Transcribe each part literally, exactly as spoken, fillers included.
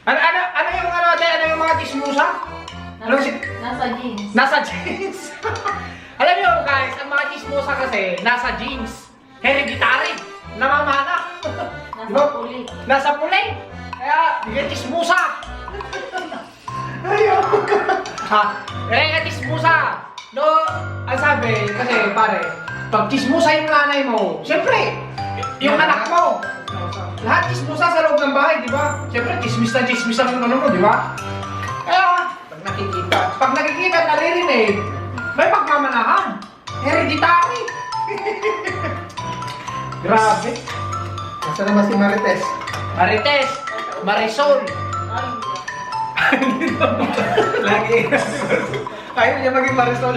Ano, ano, ano yung ano, ate? Ano yung mga chismosa? Ano si- Nasa genes. Nasa genes. Alam niyo, guys, ang mga chismosa kasi, nasa genes. Hereditary. Namamana. Nasa Diba? Puli. Nasa puli. Kaya, di ka chismosa. Ayaw. Ha? Eh, chismosa. No, ang sabi, kasi pare, pag chismosa yung nanay mo, siyempre, yung anak mo, lahat chismosa sa loob ng bahay, di ba? Siyempre, chismis na chismis ang ano mo, di ba? Kaya, pag nakikita, pag nakikita, naririnig, may pagmamanahan. Hereditary. Grabe. Asa naman si Marites? Marites, Marisol. Lagi. Ayaw niya maging Marisol.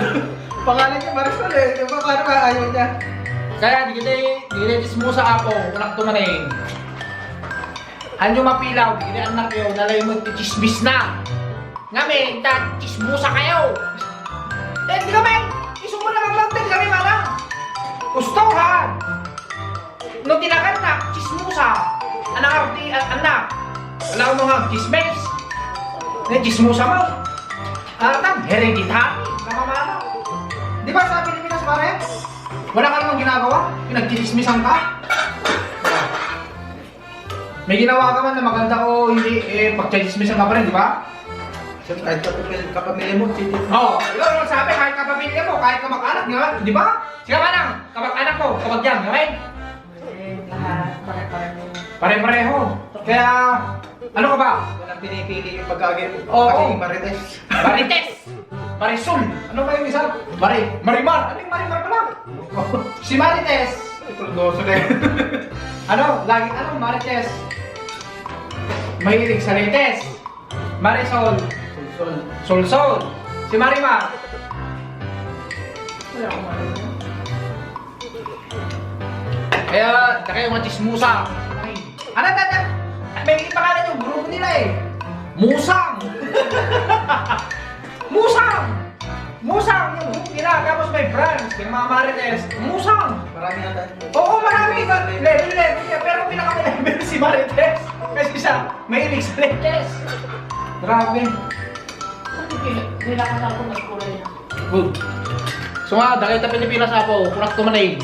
Pangalan niya Marisol eh. Di ba? Paano ba ayaw niya? Kaya di kita, di kita chismosa, apo. Walang tumaning. Anyo mapilaw, di kita anak yo, nalay mo, chismis na. Ngamin, ta chismosa kayo. Eh, di kami, isumo na lang lang, di kami mana. Gusto, ha? No, tinagan na, chismosa. Anak, arti, a-, anak. Wala mo nga, chismis. Ni chismosa mo. Atang, hereditary. Namamana. Di ba sa Pilipinas, pare? Wala ka namang ginagawa? Pinagchismisan ka? May ginawa ka man na maganda o hindi, eh, pagchismisan ka pa rin, di ba? Siyempre, kahit kapamilya, kapamilya mo, titi. Oo, yun, yun, sabi, kahit kapamilya mo, kahit kamag-anak, di ba? Di ba? Sige, manang, kamag-anak mo, kamag-yan, okay? Eh, lahat, pare-pareho. Pare-pareho. Kaya, ano ka ba? Walang pinipili yung pagkagay mo. Oo. Pati Marites. Marites! Marisol! Ano ba yung isa? Mari-, Marimar! Ano yung Marimar pala? Si Marites! Tulgoso na yun. Ano? Lagi, ano? Marites! Mahilig sa Marites! Marisol! Solsol. Solsol! Si Marimar! Wala akong Marimar. Kaya, na kayo mga chismosa. Ano, ano, ano? May pangalan yung grupo nila eh. Musang! Musang! Musang yung group nila, tapos may branch, may mga Marites. Musang! Marami ata. Oo, marami. Level, level niya. Pero pinaka-level si Marites. Kasi siya, mahilig sa Marites. Grabe. Nila ka sa ako nagkulay na. Good. So nga, dagay ta Pilipinas, apo, kunak to manay.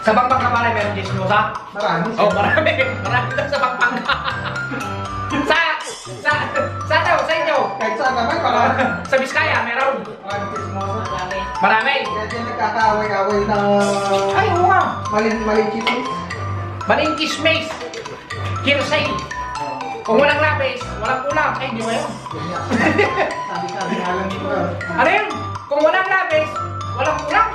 Sa Pampanga, pare, meron chismosa? Marami. Oh, marami. Marami daw sa Pampanga. Sa, sa, sa daw, sa inyo. Kahit saan naman, para sa Biskaya, meron. Marami chismosa. Marami. Kaya dyan nagkakaaway-away na Ay, oo nga. Maling, maling chismis. Maling chismis. Hearsay. Kung walang labis, walang kulang. Ay, di ba yun? Sabi-sabi nga lang ito. Ano yun? Kung walang labis, walang kulang.